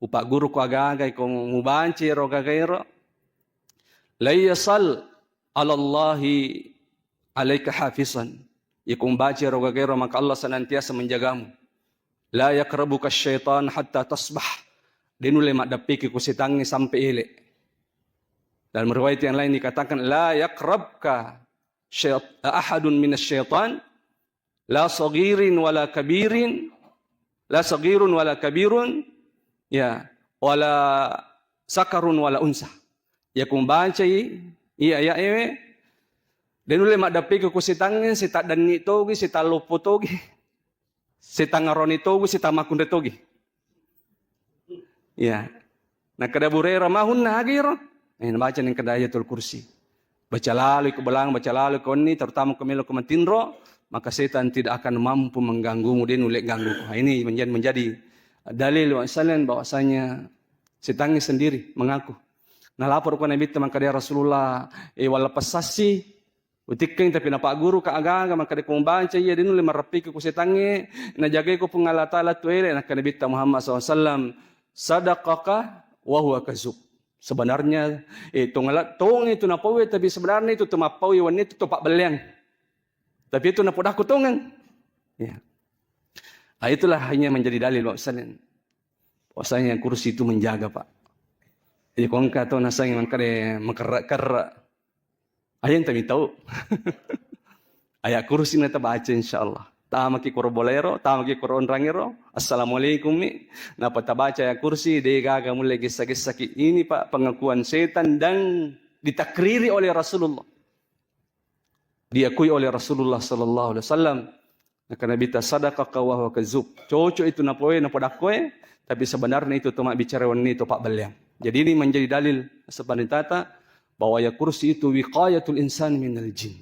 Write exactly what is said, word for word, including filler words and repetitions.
Upagguruko aga-aga, iko mubaca ero aga-aga ero. "La yasal alallahi alaika hafizan." Iko mubaca ero aga-aga ero, maka Allah senantiasa menjagamu. "La yaqrabuka syaitan hatta tasbah." De nulle maddappiki ku setangnge sampai ele. Dalam riwayat yang lain dikatakan, "La yaqrabka syait-, ahadun minas syaitan, la saghirin wala kabirin, la saghirun wala kabirun, ya, wala sakarun wala unsa." Iya ku mubacai iya ayat ewe, de nulle maddappiki ku setangnge, sitaddanni togi, sitalloppo togi, sitangaroni togi, sitamakkunre togi. Iya. Nakkeda Abu Hurairah, "Ma hunna agiro?" Eh, nabaca ni kada Ayatul Kursi. Baca lalo iko belang, baca lalo iko wenni, terutama ko melo ko matinro, maka setan tidak akan mampu mengganggumu, de nulle ganggu. Nah, ini menjadi, menjadi dalil wa salen bahwasanya setangnge sendiri mengaku. Nalapor ko Nabitta, maka dia Rasulullah, eh, wala pasassi, utikkengi, tapi napagguru ka aga-aga, maka de ku mubaca iya, de nulle marrappiki ku setangnge, najagai ko Puang Allah Taala tu ele, nakkeda Nabitta Muhammad sallallahu alaihi wasallam, "Sadaqaka wa huwa kazub." Sebenarnya, eh, tongala-, tong itu napaui, tapi sebenarnya itu tu mappaui wenni itu tu pabbelleang. Tapi itu napodakku tongeng. Ya. Ah, itulah hanya menjadi dalil, Pak Ustaz. Bahwasanya kursi itu menjaga, Pak. Jadi, ko engka to nasengi mangkade makerra-kerra. Aja ente mitau. Ayat kursi na tabaca, insyaallah. Tamaki koro bolero, tamaki koro onrangero. Assalamualaikum mi. Napa tabaca ayat kursi, de gaga mulle gessa-gessaki. Ini, Pak, pengakuan setan dan ditakriri oleh Rasulullah. Diakui oleh Rasulullah sallallahu alaihi wasallam. Nakkeda Nabitta, "Sadaqaka wa huwa kazub." Cocok itu napoe, napodakkoe, tapi sebenarnya itu to mabbicara wenni to pabbelleang. Jadi ini menjadi dalil sepanitata bahwa ayat kursi itu wiqayatul insan minal jin.